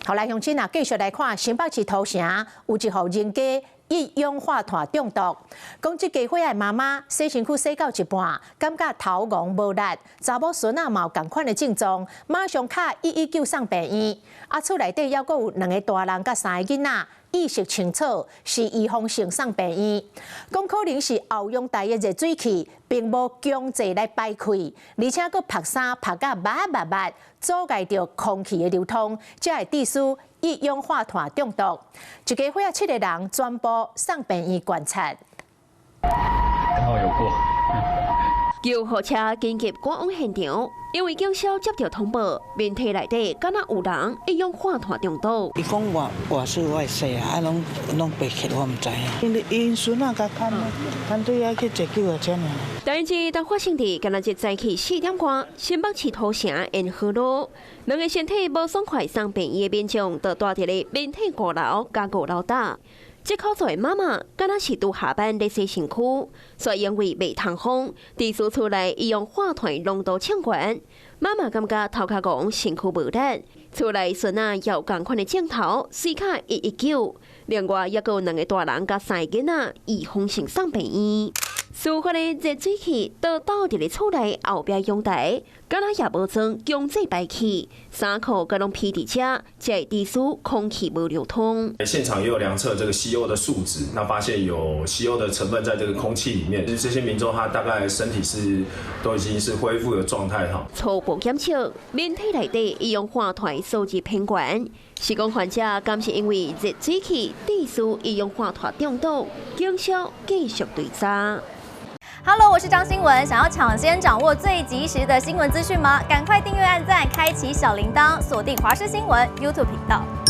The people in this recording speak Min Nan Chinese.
好來，鄉親啊，繼續來看新北市土城有一戶人家一氧化碳中毒。講這家伙的媽媽洗身軀洗到一半，感覺頭戇無力，查某孫仔嘛有仝款的症狀，馬上敲119送病院。啊，厝內底猶閣有兩個大人佮三个囡仔，意識清楚，是預防性送病院。講可能是後陽台的熱水器並無強制來排氣，而且閣曝衫曝甲密密密，阻礙著空氣的流通，才會致使一氧化碳中毒。一家伙仔七個人全部送病院觀察。剛好有過。救護車緊急趕往現場，因為警消接到通報，面體內底敢若有人一氧化碳中毒。伊講活活水我會洗啊，啊攏攏白去，我毋知影。𪜶𪜶孫仔共牽牽對遐去坐救護車爾。代誌當發生佇今仔日早起4點外，新北市土城延和路，兩个身體無爽快送病院的民眾，就蹛佇咧面體五樓佮五樓搭。這口座的媽媽敢若是拄下班咧洗身軀，煞因為袂通風，致使厝內一氧化碳濃度衝懸。媽媽感覺頭殼戇，身軀無力，厝內孫仔有仝款的症頭，隨敲119。另外，猶閣有兩个大人佮三个囡仔，預防性送病院。事發的熱水器都倒佇咧厝內後壁陽台，敢若也無裝強制排氣，衫褲閣攏披佇遮，才會致使空氣無流通。現場也有量測這個 CO 的數值，那發現有 CO 的成分在這個空氣裡面。這些民眾他大概身體是都已經是恢復的狀態哈。初步檢測，面體內底一氧化碳數值偏懸，是講患者敢是因為熱水器致使一氧化碳中毒，警消繼續追查。 Hello，我是張新文。想要搶先掌握最及時的新聞資訊嗎？趕快訂閱、按讚、開啟小鈴鐺，鎖定華視新聞 YouTube 頻道。